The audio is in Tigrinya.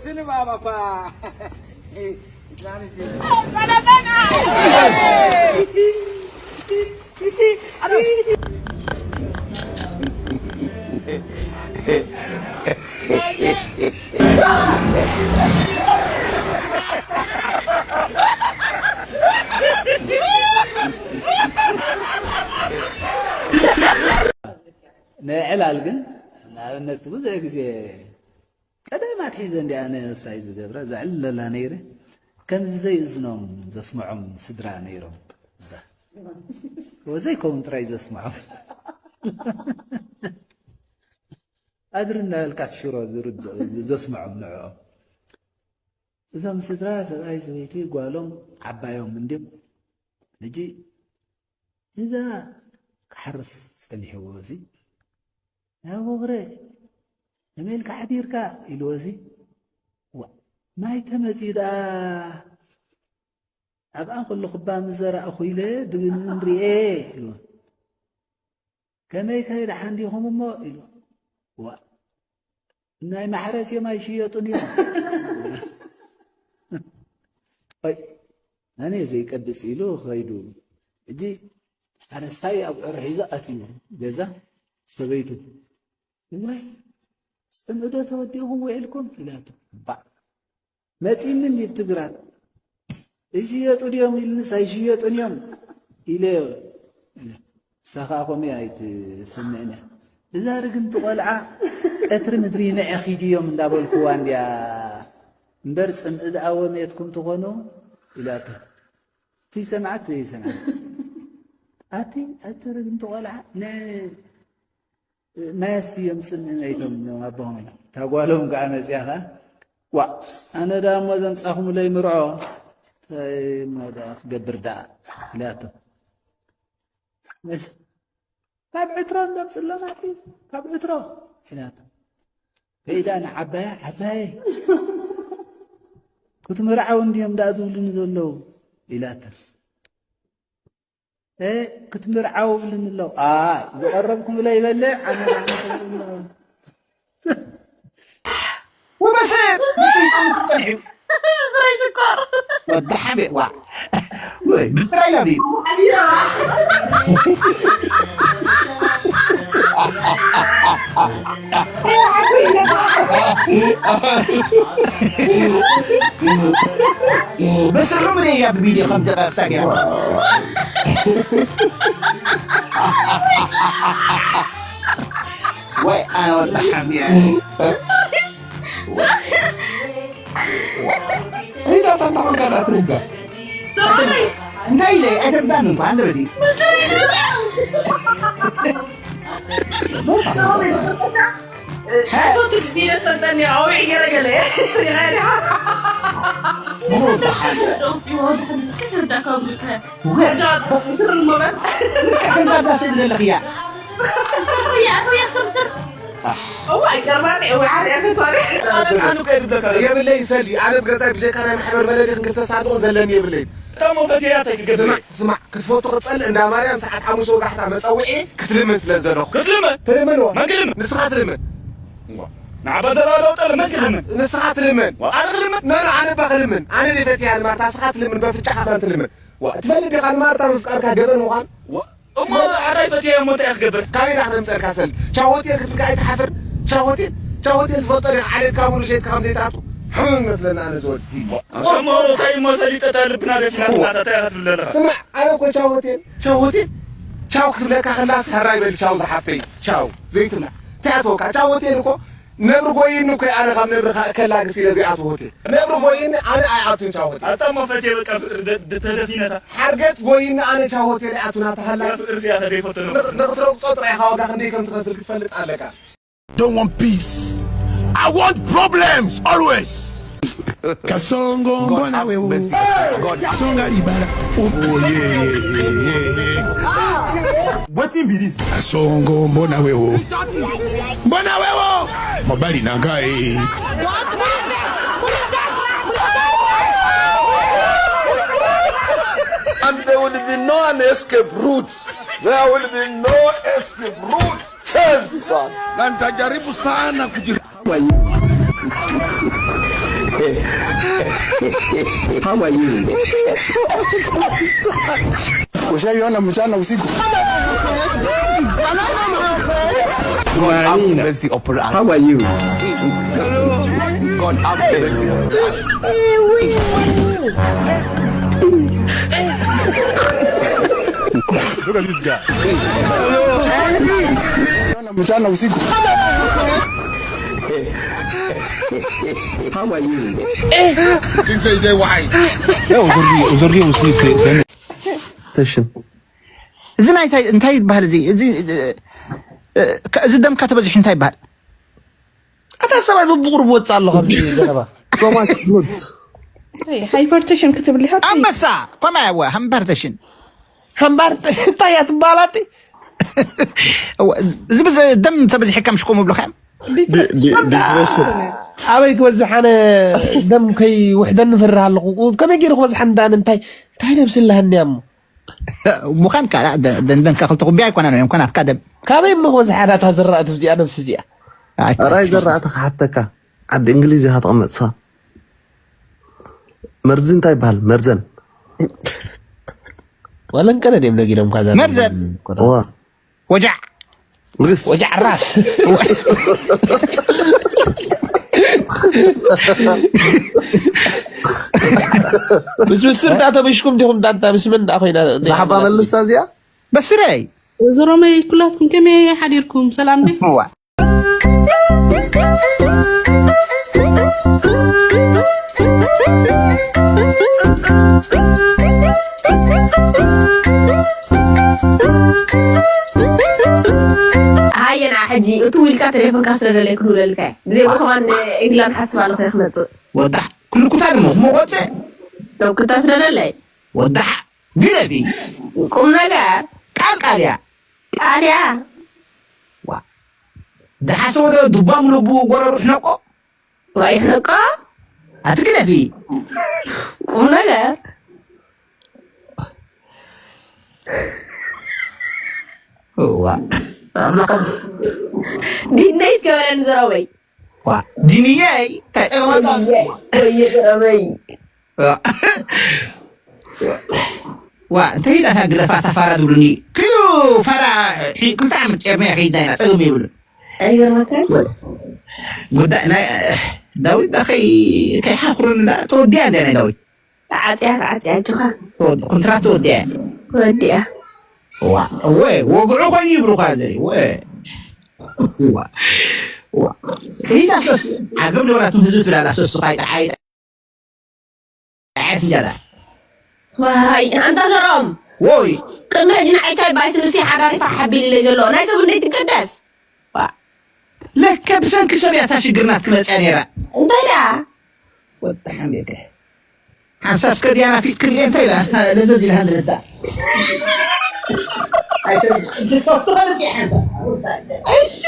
ስልባባ እኳ ናይ ዕላል ግን ንኣብነት ብዙሕ ግዜ ቀደም ኣትሒዘ እንዲኣ ነብሳይ ዝገብራ ዘዕልለላ ነይረ። ከምዚ ዘይእዝኖም ዘስምዖም ስድራ ነይሮም። ወዘይከውን ጥራይ ዘስምዖም ኣድሪ እናበልካ ሽሮ ዝርድኦ ዘስምዖም ንዕኦም። እዞም ስድራ ሰብኣይ ሰበይቲ ጓሎም ዓባዮም እንድዮም። ሕጂ እዛ ክሓርስ ጸኒሕዎ እዚ ናብ ቦኽረ ከመይ ኢልካ ሓዲርካ ኢልዎ እዚ ዋ ማይ ተመፅዩ ደኣ ኣብኣ ከለኹ እባ ምስ ዘራእኹ ኢለ ድብንን ርኤ ኢልዎ። ከመይ ከ ደሓን ዲኹም እሞ ኢሉ ዋ ናይ ማሕረስ እዮም ኣይሽየጡን እዮም ኣይ ኣነ ዘይቀብፅ ኢሉ ኸይዱ ሕጂ ሓረስታይ ኣብ ዕርሒዞ ኣትዩ ገዛ ሰበይቱ ዋይ ፅምእዶ ተወዲእኹም ውዒልኩም ኢላቶ ባዕ መፂኒ እንዲልቲ ግራት ይሽየጡ ድዮም ኢልንስ ኣይሽየጡን እዮም ኢለዮ። ንሳ ከዓ ከምኡ ኣይትስምዕን እያ። እዛ ርግምቲ ቆልዓ ቀትሪ ምድሪ ንዒኺ ድዮም እንዳበልኩዋ እንድያ እምበር ፅምኢ ደኣ ወሜትኩም ትኾኑ ኢላቶ። እቲ ሰምዓት ዘይሰምዓት ኣቲ ኣቲ ርግምቲ ቆልዓ ን ናይ ኣስዮም ጽምእመይቶም እዮም ኣቦኹም ኢሎም። እታ ጓሎም ከኣ መጺኣ ከኣ ዋእ ኣነ ደኣ እሞ ዘምጻኹምለይ ምርዖ እንታይ እሞ ደኣ ክገብር ደኣ ኢላቶ። ካብ ዕትሮ እንደምጽሎም ኣቲ ካብ ዕትሮ ኢላቶ። ከይዳ ንዓባያ ዓባየ ክትምርዓው እንድዮም ደኣ ዝብሉኒ ዘለዉ ኢላታ። ክትምርዓው ብልኒ ኣለዉ ዝቐረብኩምለ ይበልዕ ኣነ ወበሰብ ብሰይጣን ክጠልሕ እዩ ብስረ ሽኮር ወዲ ሓቤ ዋ ወይ ብስራ ኢላ እዩ በስሩ ምን እያ ብቪድዮ ከም ዘቐርሳ ገይራ ወይ ኣነ ወዲ ሓሚያ ኢዳ ታንታ ኮንካ ዳ ትርጋ እንታይ ኢለ ኣይተርዳን እንኳ አንደበቲ የብለይ ሰሊ ኣነ ብገዛይ ብጀካ ናይ ማሕበር መለሊ ክንክልተ ሳንዱቕ ዘለኒ የብለይ። እታ ሞፈት እያ እንታይ ክገብር ስማዕ እየ? ስማዕ ክትፈቱ ክትጸልእ እንዳ ማርያም ሰዓት ሓሙሽተ ወጋሕታ መጸውዒ ክትልምን ስለ ዝደለኹ። ክትልምን? ትልምን ወ? መን ክልምን? ንስኻ ትልምን። እዋ፣ ንዓባ ዘረባ ለውጠ መን ክልምን? ንስኻ ትልምን። ዋ፣ ኣነ ክልምን? ኖ ኖ ኣነ እባ ክልምን። ኣነ ደይ ፈትያ ንማርታ ንስኻ ትልምን በፍጫኻ መን ትልምን። ዋ ትፈልጥ ዲኻ ንማርታ ምፍቃርካ ገበን ምዃን? ዋ፣ እሞ ሕራይ ፈትያ እሞ እንታይ ክገብር? ካበይ ዳኣ ክነምፀልካ ሰል ቻው ሆቴል ክትብል ከኣ ኣይትሓፍር። ቻው ሆቴል ቻው ሆቴል ትፈልጦ ዲኻ ዓሌትካ ሙሉ ሸይጥካ ከም ዘይትኣቱ ሕሙም ይመስለኒ ኣነ ዝወድ። እሞ እንታይ እሞ ፈሊጠ እታ ልብና ደፊናትና እንታይ ኢኻ ትብል ዘለኻ? ስማዕ ኣነ እኮ ቻው ሆቴል ቻው ሆቴል ቻው ክትብለካ ከላስ ሕራይ በል ቻው ዝሓፍተይ ቻው ዘይትብላ እንታይ ኣተወካ ቻው ሆቴል እኮ ነብሪ ጎይኒ እኮ ኣነ ካብ ነብሪ ከላግስ ኢለ ዘይኣትዎ ሆቴል ነብሪ ጎይኒ ኣነ ኣይኣቱን ቻው ሆቴል። ኣታ እሞ ፈትየ በቃ ፍቅሪ ተደፊነታ። ሓርገፅ ጎይኒ ኣነ ቻው ሆቴል ይኣቱና ተሃላ። ፍቅሪ ስያ ከደይፈቶ ነው። ንክትረግፆ ጥራይ ኢኻ ዋጋ ክንደይ ከም ትኸፍል ክትፈልጥ ኣለካ። Don't want peace. I want problems always. Kasongo mbona wewe. Songa libala. Oh yeah yeah yeah yeah. Wetin be this? Kasongo mbona wewe. Mbona wewe. Mobali na ngai. And there will be no an escape route. There will be no escape route. Chance sana. Na nitajaribu sana kuji How are you? Ushajiona mchana usiku? God have mercy upon us. How are you? God have mercy upon us. Look at this guy. Mchana usiku. How are you? Things say they why. ተሽን እዚ ናይ እንታይ እንታይ ይበሃል? እዚ እዚ እዚ ደምካ ተበዚሑ እንታይ ይበሃል? ኣታ ሰብኣይ በብቑሩብ ወጽእ ኣሎ ካብዚ ዘረባ። ቶማስ ሉት ሃይፐርቴሽን ክትብል ኢኻ። ኣንበሳ ኮማ ያወ ሃምባርተሽን ሃምባር እንታይ እያ ትበሃል ኣቲ? እዚ ብዚ ደም ተበዚሕካ ምሽ ከምኡ ብልካ እዮም። ኣበይ ክበዝሕ ኣነ ደም ከይውሕደኒ ፈርህ ኣለኹ። ከመይ ገይሩ ክበዝሓኒ ደኣ እንታይ እንታይ ደም ስለሃኒ እሞ ምዃን ካልኣ ደንደንካ ክልተ ኩቢያ ኣይኮነን እዮም ኮናትካ ደም ካበይ እሞ ክበዝሓ ዳታ ዘራእቲ እዚኣ ነብሲ እዚኣ ኣይ፣ ራይ ዘራእቲ ክሓተካ ዓዲ እንግሊዝ ኢኻ ተቐመጥሳ መርዚ እንታይ ይበሃል መርዘን ዋላ እንቀነ ድዮም ነጊሮምካ ዘራ መርዘን ዋ ወጃዕ ልግስ ወጃዕ ራስ ምስ ምስር ዳ ተበሽኩም ዲኹም ዳንታ ምስ መን ዳ ኮይና ንሓባ መልሳ እዚኣ በስረይ ወይዘሮ መይ ኩላትኩም ከመይ ሓዲርኩም ሰላም ዲ ዋ ሃየ ንዓ ሕጂ እቱ ኢልካ ቴሌፎንካ ስለ ደለይ ክድውለልካ እየ። ብዘይ ብኡ ከማን ኤግላን ሓስብ ኣለኹ እየ ክመጽእ። ወዳሕ ክልኩታ ድሞ ክመቆፀ ደውክታ ስለ ደለይ ወዳሕ ግደፊ ቁም ነገር ቃል ቃል እያ ቃል እያ። ዋ ደሓሰ ወደ ዱባ ምለቡ ጎረሩ ሕነቆ ዋይ ሕነቆ ኣቲ ግደፊ ቁም ነገር ዋ ዲነይ እስከበለኒ ዘረበይ ዋ ዲንየይ እንታይ ጠቅመካ ወየ ዘረበይ ዋ እንተ ሂዳ እታ ግደፋ እታ ፋራ ዝብሉኒ ክዩ ፋራ ሒ- ክልተ ዓመት ጨርመያ ከይድና ኢና ጸገም የብሉ ኣይገርመካን ጉዳይ ናይ ዳዊት ዳ ከይ ከይሓፍሩን እንዳ ተወዲያ እንደ ናይ ዳዊት ተዓፅያ ተዓፅያ ኣጆኻ ተወድ- ኮንትራት ተወዲያ ወዲያ ዋ ወይ ወግዑ ኮይኑ ይብሉኻ ዘይ ወይ ዋ ዋ ሂዳ ሶስ ዓገብ ዶራትም ህዝቢ ትብላላ ሶስ ኻይ ጠዓይ ጠዓይ ፍንጃላ ዋይ ኣንታ ዘሮም ወይ ቅድሚ ሕጂ ንዓይ እንታይ ባይስ ንሲ ሓዳሪፋ ሓቢልለይ ዘሎ ናይ ሰብ እንደይ ትገደስ ለከ ብሰንኪ ሰብ እያ እታ ሽግርና ክትመፅያ ነይራ እንታይ ደኣ ወጣ ሓሚደ ሓንሳብ እስከ ዲያና ፊት ክልኤ እንታይ ኢላ ለዘዝ ኢላ ሃንድረታ ኣይሰ